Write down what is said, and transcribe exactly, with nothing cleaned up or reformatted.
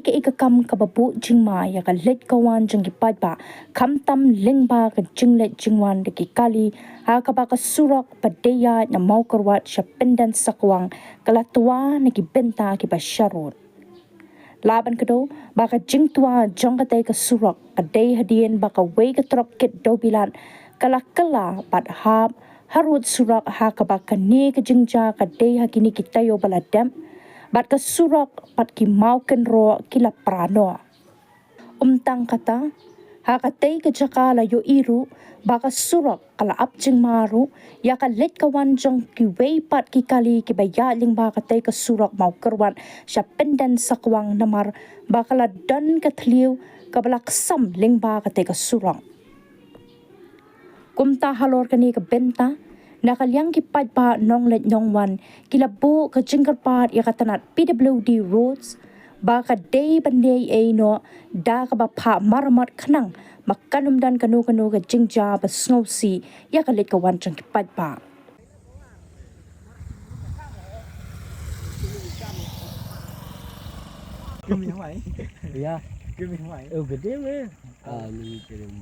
kaei ka kam kaba buh jingma ïa ka leit ka wan jong ki paidbah, khamtam lyngba ka jingleit jingwan da ki kali, ha kaba ka surok ba dei ïaid na Mawkyrwat sha Pyndensakwang ka la twa na ki bynta kiba sharud. La ban kdew ba ka jingtwa jong katei ka surok ka dei hadien ba kawei ka trok kit dewbilat ka la kylla bad hap harud surok, ha kaba kane ka jingjia ka dei ha kine ki taïew ba la dep, bad ka surok bad ki maw kynroh ki la pra noh. Ym tang kata, ha katei ka jaka la ïohi ruh ba ka surok ka la ap jingma ruh ïa ka leit ka wan jong kiwei pat ki kali kiba ïaid lyngba katei ka surok Mawkyrwat sha Pyndensakwang, namar ba ka la don ka thliew kaba la ksam lyngba katei ka surok. Kumta halor kane ka bynta, na ka liang ki paidbah nongleit nongwan ki la buh ka jingkyrpad ïa ka tnat P W D Roads ba ka dei ban leh ei noh da kaba phah maramot khnang ba kan ym don kano kano ka jingjia ba sngewsih ïa ka leit ka wan jong ki paidbah. Give me white. Yeah. Give me white. Oh, good day, man. Ah, ni kirim.